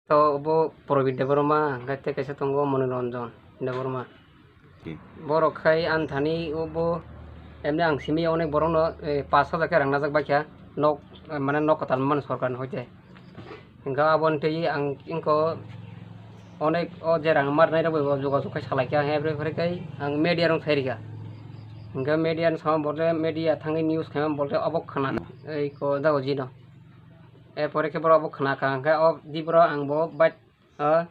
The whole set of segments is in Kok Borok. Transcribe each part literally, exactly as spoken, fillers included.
To bo Probit Debbarma, hwnkhe tei kaisa tongo Manoranjan Debbarma. Hmm. Borok khai ang thani obo, emni ang simi onek borokno, eh, pash hajar khe rang najak bai kha, nok, eh, mane nok kwtal mani sorkarni hoite. Hwnkhe aboni twi ang ingko onek o je rang marnai rok bai bo jogajog khai salai kha, hepre pore khai ang media rok sai rikha. Hwnkhe media ni sama bolte media thangwi news khaima bolte obo khna, hmm, ei ko dago jino. Erpore khe borok obo khna kha, hwnkhe o di borok ang bo bike, o,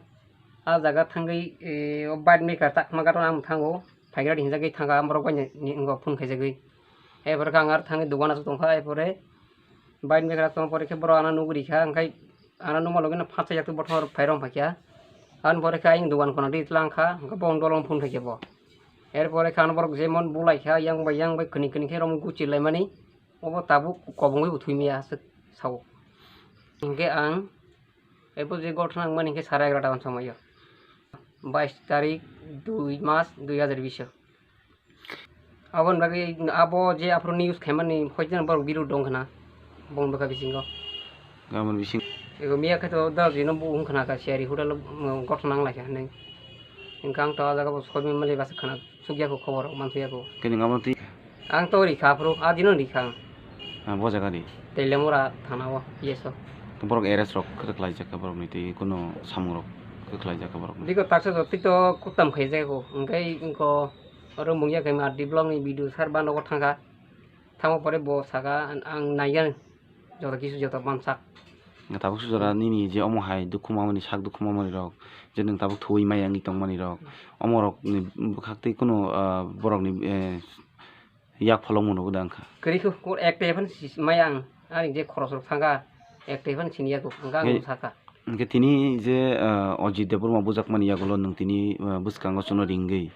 a jaga thangwi, e, o bike maker takma gana ang thango, phaigra hinjagwi thangkha, ang borok bai ni, ni, phone khaijagwi. Erpore khe ang aro thangwi dogan aswk tongkha, erpore bike maker aswk tongma pore khe borok ano nugwi rikha, hwnkhe ano nukma logino phatsa yaktu bothor phai rong phaikha. Ani pore khe ayang dogan khuna di tlang kha, hwnkhe bo dolong phone khaikhe bo. Erpore khe ano borok jemon bulai kha, yang bai yang bai khini khini khe romwi guchi laimani, obo tabuk kobongwi bo thwi maya aswk sao. Hwnkhe ang ebo je gotna wngmani hwnkhe sare egarota on somoio, bais tarik dui mas dui hajar bish o. Aboni bagwi abo je aphuru news khaimani hoijan borok biru dong khna bongni bwkha bisingo. Gabon bising. Ego miya khe to dajino bo wng khna kha siyari hotel o, um, gotna wng lai kha hinwi. Hwnkhe ang to ah jaga bo soimani mali basa khna sukya kho khobor mansukya kho. Khe nwng abo twi? Ang to rikha aphuru, ah dino rikha ang. Ah, bo jaga ni? Telemura thana o, yes o. To borok arrest rok khe khlaijak kha borok ni twi kuno samung rok khe khlaijak kha borok ni? Biko taksa jotoi to kutam khaijak kho, hwnkhe ingko oro mungya khe ma develop ni video sar ba nogo thangkha. Thangma pore bo saka ang, ang naiya joto kisu joto mansak. Tabuk sujara nini je omo hai dukhu mamani sak dukhu mamani rok je nwng tabuk thuwi maya wngwi tongmani rok, omo rok ni bwkhak tei kuno, ah, borok ni, eh, yak pholokmano da wngkha. Kwrwi khe ekta phano si-, maya ang, ani je khoros rok thangkha, ekta phano siniya kho, hwnkhe ang saka. Hwnkhe tini je, ah, Ajit Debbarma bujakmani yagulo nwng tini, ah, bwskango chwngno ringwi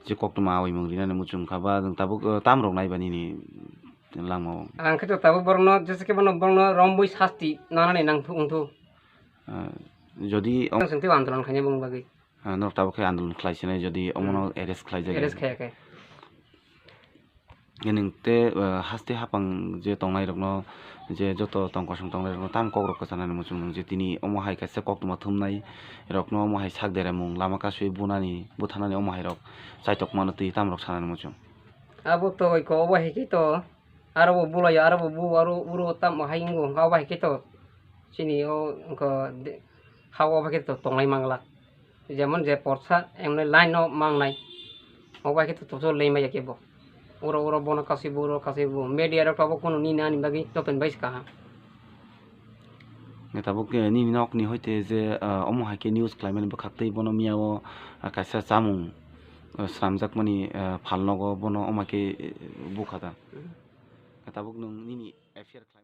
je koktwma awi mung rinani muchung kha ba nwng tabuk, ah, tam rok nai ba nini langmao? Ang khe to tabuk borokno jesa khe bono borokno rombwi sasti nanani nang thu wng thu. Ah, jodi ang chwng tei andolon khaina bumung bagwi. Ah, norok tabuk khe andolon khlai sinai jodi omono arrest khlai jagwi. Arrest khaya khe. Nwng tei, ah, haste hapang je tongnai rokno, je joto tong kosong tongnai rokno tamo kok rok kwchanani muchung nwng je tini omo hai kaisa koktwma thumnai rokno omo hai sak deremung lama kasui bunani buthanani omo hai rok chaitok mano twi tamo rok sanani muchung. Abo to oi ko obo hai khe to aro bo bulai aro bo bu aro uro tamo hai wngo obo hai khe to chini o wngkha de-, ha obo hai khe to tongnai manglak. Jemon je porsa emne line no mangnai. Obo hai khe to toso lei maya khe bo. Uro uro bono kasi bo, uro kasi bo. Media rok to abo kono nini ani bagwi open bai se kaham. Nge tabuk, eh, nini nok ni hoite je, ah, omo hai khe news khlai mani bwkhak tei bono miya o, ah, kaisa chamung, ah, swnamjak mani, ah, phal nogo bono omo hai khe, eh, bukha da. Mhm. Nge tabuk nwng nini F I R khlai